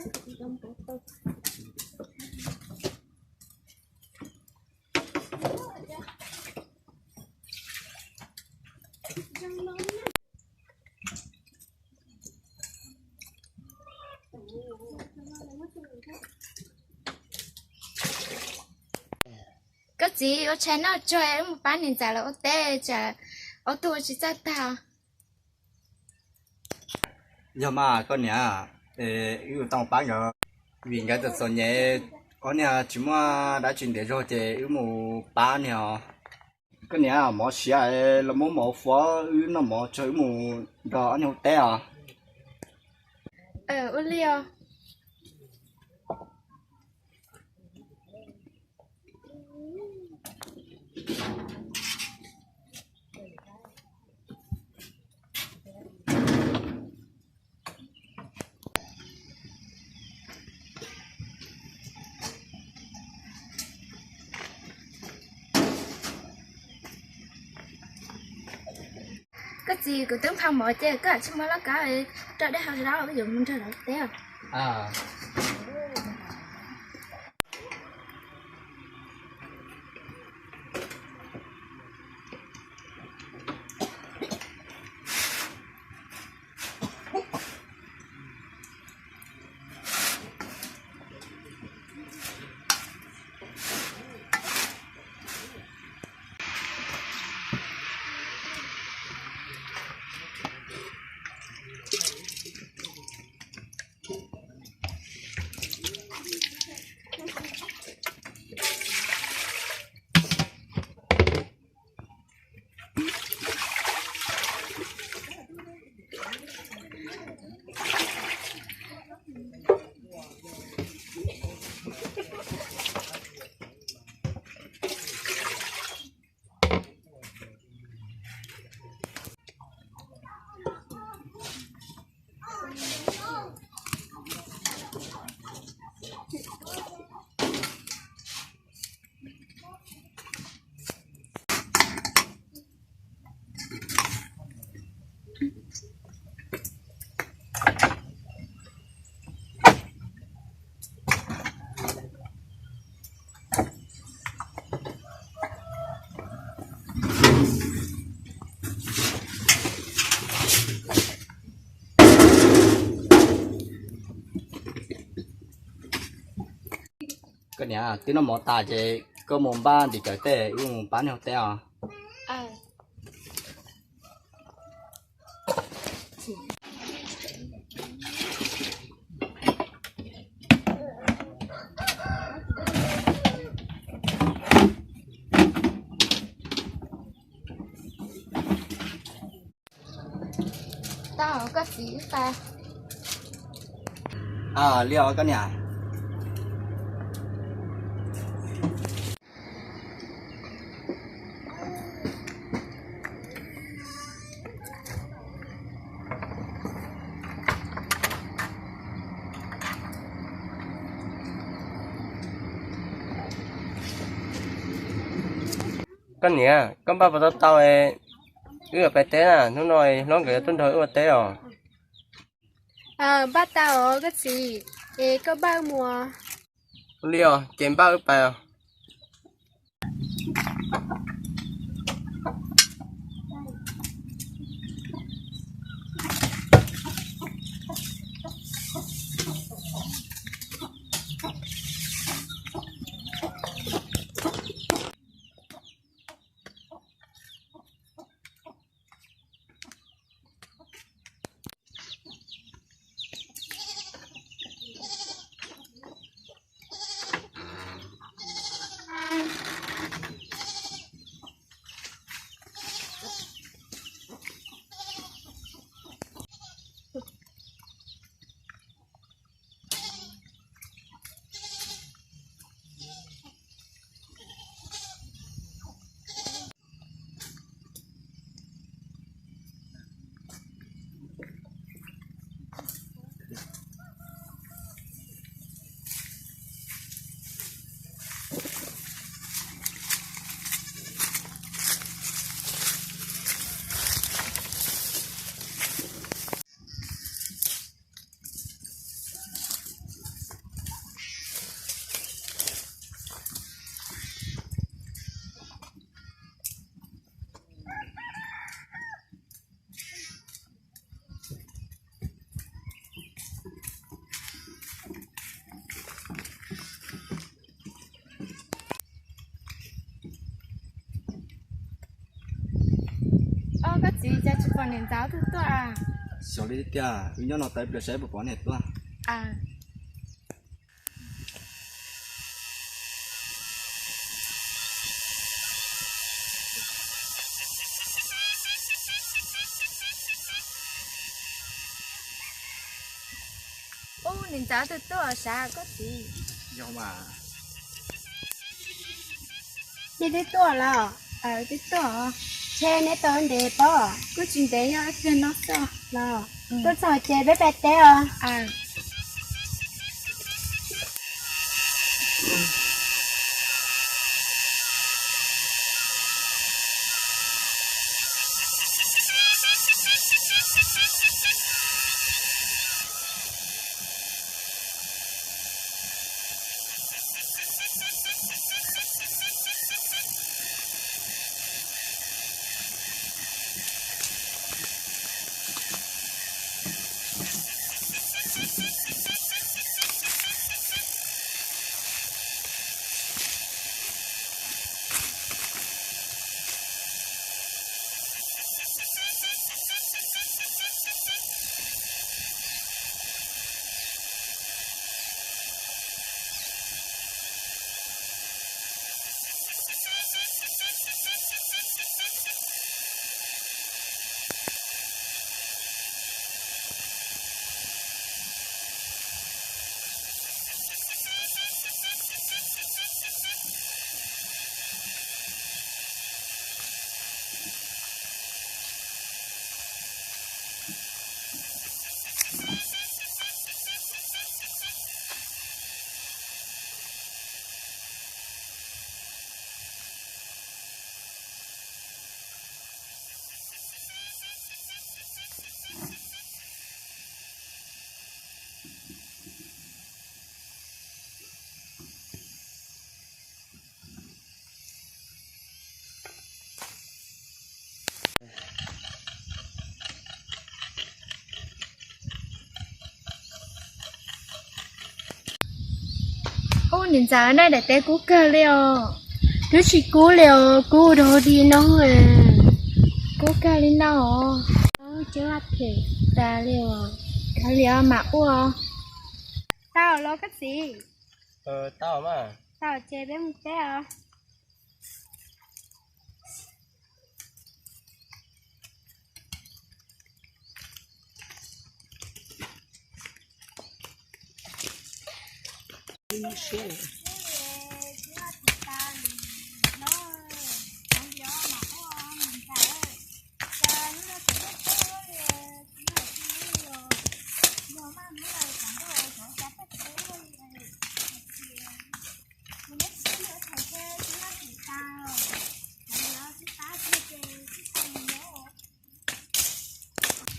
Koj txiv, ua tshais noj tso, wb mus pab niam ntxawm lawv ua teb, tsam ob tug ua tsis txawj tag. Yog mas koj niam, wb mus pab nkawd, vim nkawd txom txom nyem, ob niag tsis muaj dab tsi ntiav zog ces wb mus pab niag os. Koj niam, mov siav los muab mov fuab, wb noj mov tso wb mus nrog ob niag ua teb os. Ua li os. Koj txiv, kuv twb nphau mov ces koj tsis muab lauj kaub rau dej haus sawv daws, wb yuav mus nrog lawv teb os. Koj niam, twb noj mov tas ces koj mus npaj ntim kawm tej, wb mus pab nws ua teb os. Tau, koj txiv, wb pais. Li os koj niam. Koj niam, koj npaj puas tau tau, wb yuav pais teb na, hnub no hlob nkawd yuav tuaj nrog wb ua teb os. Npaj tau os koj txiv, es koj npaj wb mus. Li os, ces npaj wb pais os. Txiv, cas tsis pom niam ntxawm twg tuaj? Xyov li tiag, wb nyob no tau ib pliag saib puas pom niam tuaj. Ub, niam ntxawm twg tuaj sav koj txiv? Yog mas. Nej twb tuaj los? Twb tuaj. Ntshe neb tau ntev pob? Kuj tsis ntev, yog ib pliag no xwb los. Tuaj txog ces peb pais teb os. Ub, niam ntxawm, nej daim teb kub kawg li os. Twb tsis kub li os, kub dog dig no. Kub kawg li no os. Ceb vaj phem tas li os. Kav liam mam ua. Tau los koj txiv. Tau mas. Tau ces peb mus teb os.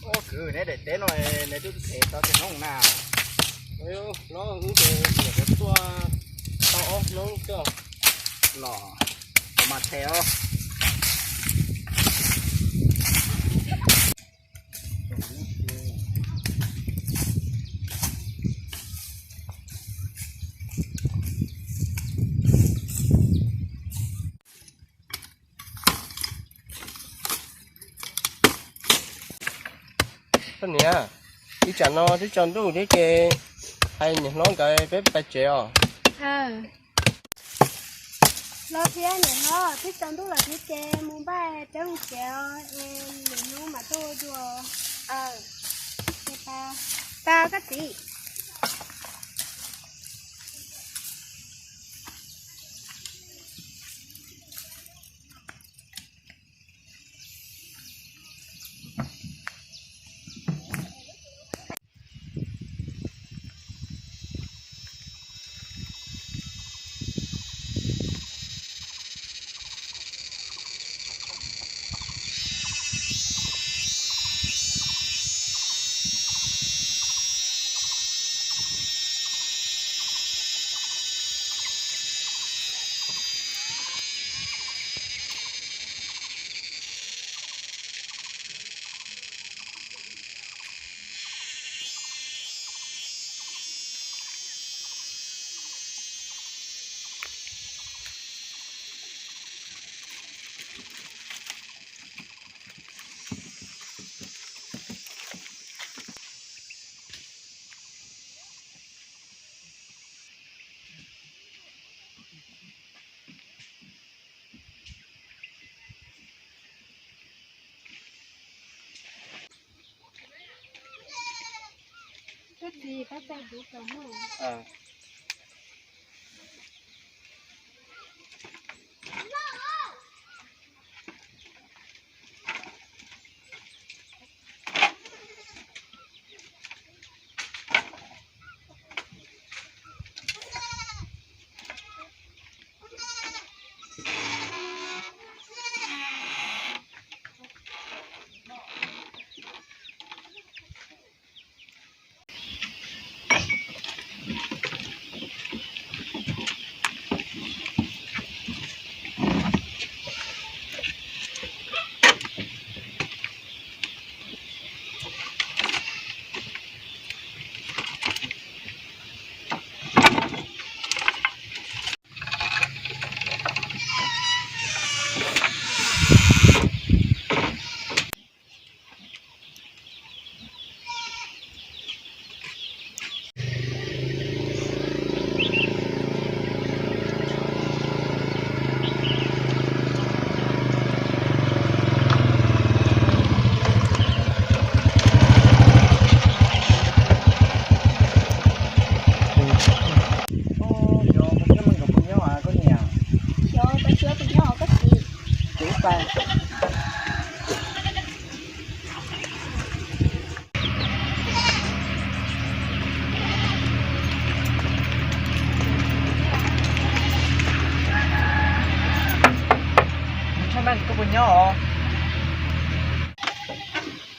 Ua kwv, neb daim teb no neb twb them tau tsis hnub na. Hlob, wb ces niam tuaj tau ob hnub xwb los, kuv mam them os. Koj niam, ib tsam no twb tsaus ntuj thiab ces hais niam hlob nkawd peb pais tsev os. Los thiab niam hlob, twb tsaus ntuj lawm thiab ces mus npaj peb mus tsev os, es lwm hnub mam tuaj ua dua. Tau koj txiv.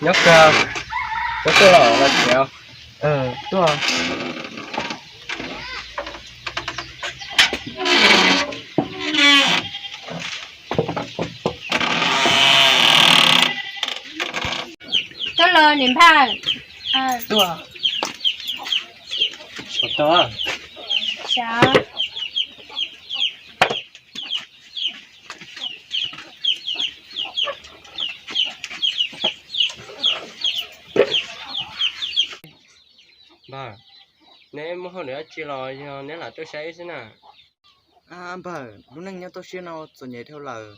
Nyob kawg, koj tuaj los los tsev. Tuaj. Tuaj los niam npawg. Tuaj. Tuaj. Npawg, neb muaj hauj lwm dab tsi los yog neb lam tuaj saib wb xwb na? Npawg, lub neej nyob toj siab no txom nyem dhau lawm,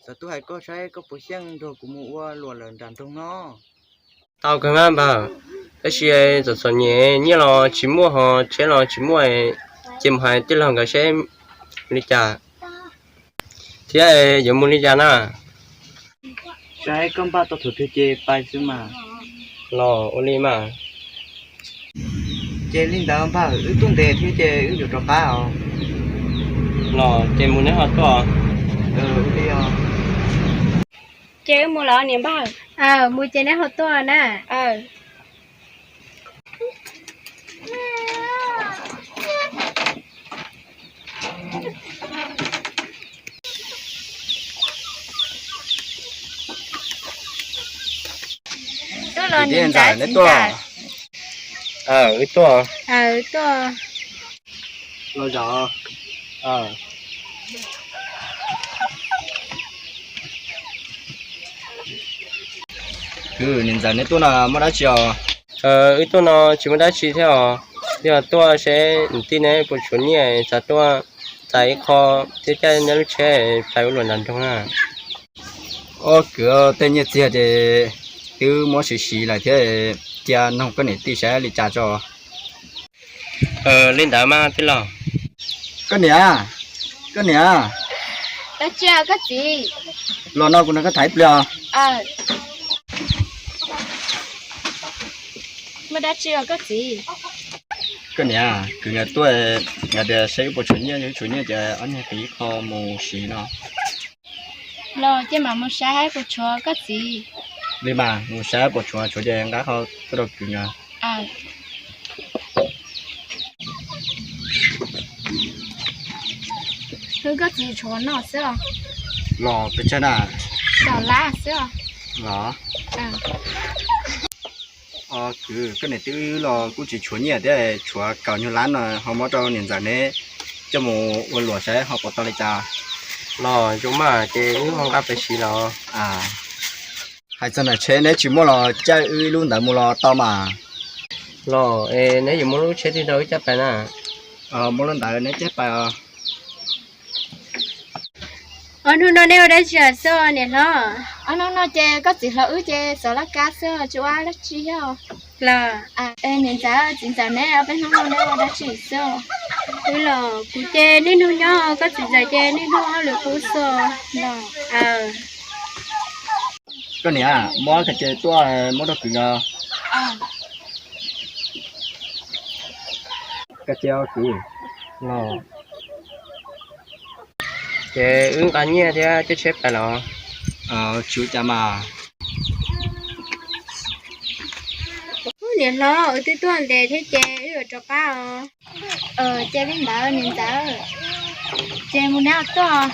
xav tuaj hais koj saib koj puas xyeej nrog kuv mus ua luam lawm nram nroog no. Tau kawg mas npawg, tab sis txom txom nyem nyiaj los tsis muaj ho tsheb los tsis muaj, ces mus hais tij laug nkawd saib li cas thiab yuav mus li cas na. Saib koj npaj tau thaum twg ces pais xwb mas. Los ua li mas. Ces li ntawd npawg, wb tuaj ntev thiab ces wb yuav rov qab os. Los ces mus neb ho tuaj. Ces wb mus los niam npawg. Mus ces neb ho tuaj na. Tuaj los niam ntxawm, neb tuaj. Wb tuaj. Tuaj. Los zov. Kwv, niam ntxawm neb tuaj no muaj dab tsi os? Wb tuaj no tsis muaj dab tsi thiab os, yog tuaj seb niam tij neb puas tshuav nyiaj, xav tuaj txais ib qho thiab caij neb lub tsheb pais ua luam nram nroog na. Ob kwv, tej nyiaj txiag ces twb muab siv siv lawm thiab, cia nug koj niam tij saib li cas tso. Li ntawd mas tij laug. Koj niam, koj niam. Dab tsi koj txiv? Los no kuv nrog koj tham ib pliag. Muaj dab tsi koj txiv? Koj niam, kwv nkawd tuaj, nkawd tias saib wb puas tshuav nyiaj, yog wb tshuav nyiaj ces ob niag qiv ib qho mus siv no. Los ces mam mus saib puas tshuav koj txiv. Li mas mus saib puas tshuav, tshuav ces nqa qho tuaj rau kwv nkawd. Koj txiv tshuav no xwb os. Los pes tsawg na? Kaum lab xwb os. Los. Kwv, koj niam tij wb los kuj tsis tshuav nyiaj thiab, tshuav kaum nyuag lab no ho muab rau niam ntxawm neb coj mus ua luam saib ho puas tau li cas. Los zoo mas ces wb ho nqa pes siv los. Hais txog ntawm tsheb neb tsis muaj los caij wb ib lub ntawd mus los tau mas. Los es neb yuav muab lub tsheb twg rau wb caij pais na? Muab lub ntawd neb caij pais os. Ob hnub no neb ua dab tsi xwb niam hlob? Ob hnub no ces koj txiv hlob wb ces xov laj kab xwb tsis ua dab tsi thiab. Los, niam ntxawm, txiv ntxawm neb peb hnub no neb ua dab tsi xwb? Kuv los kuv ces niaj hnub nyob, koj txiv ntxawm ces niaj hnub hauj lwm qub xwb los. Koj niam, muab kas ces tuaj muab rau kuv os. Kas ces os kuv. Ces wb nqa nyiaj thiab caij tsheb pais los? Tsis ua cas mas. Niam hlob, wb twb tuaj ntev thiab ces wb yuav rov qab os. Ces li ntawd niam ntxawm, ces mus neb tuaj.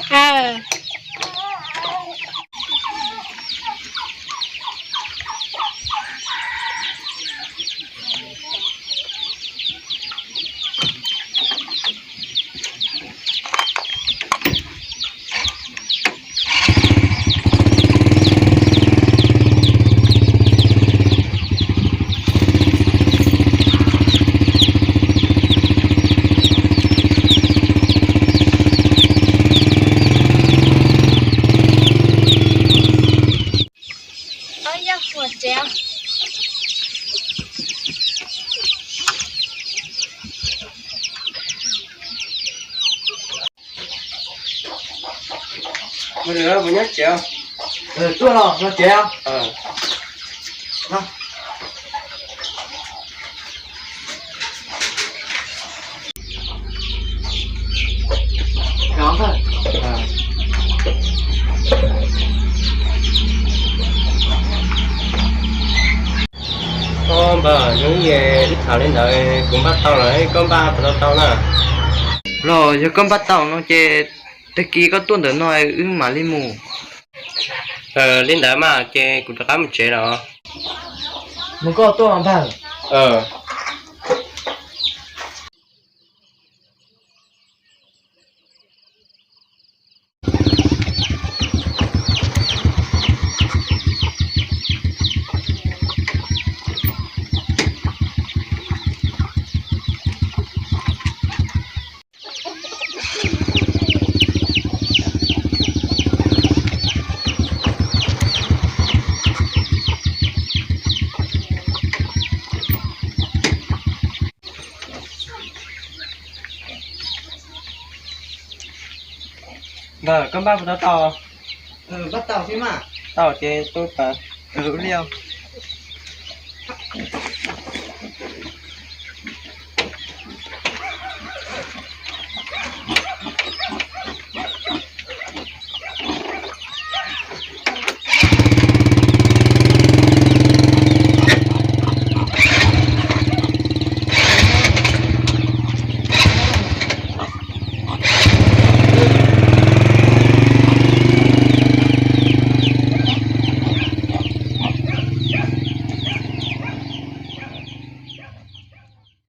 Tuaj los no tsev. Koj npawg, zoo li wb tham li ntawd kuv npaj tau lawm, koj npaj puas tau tau na? Los yog koj npaj tau no ces tag kis koj tuaj ntawm no wb mam li mus. Li ntawd mas ces kuv rov qab mus tsev los. Mus koj tuaj npawg. Npawg, koj npaj puas tau tau? Npaj tau xwb mas. Tau ces tu tawm li.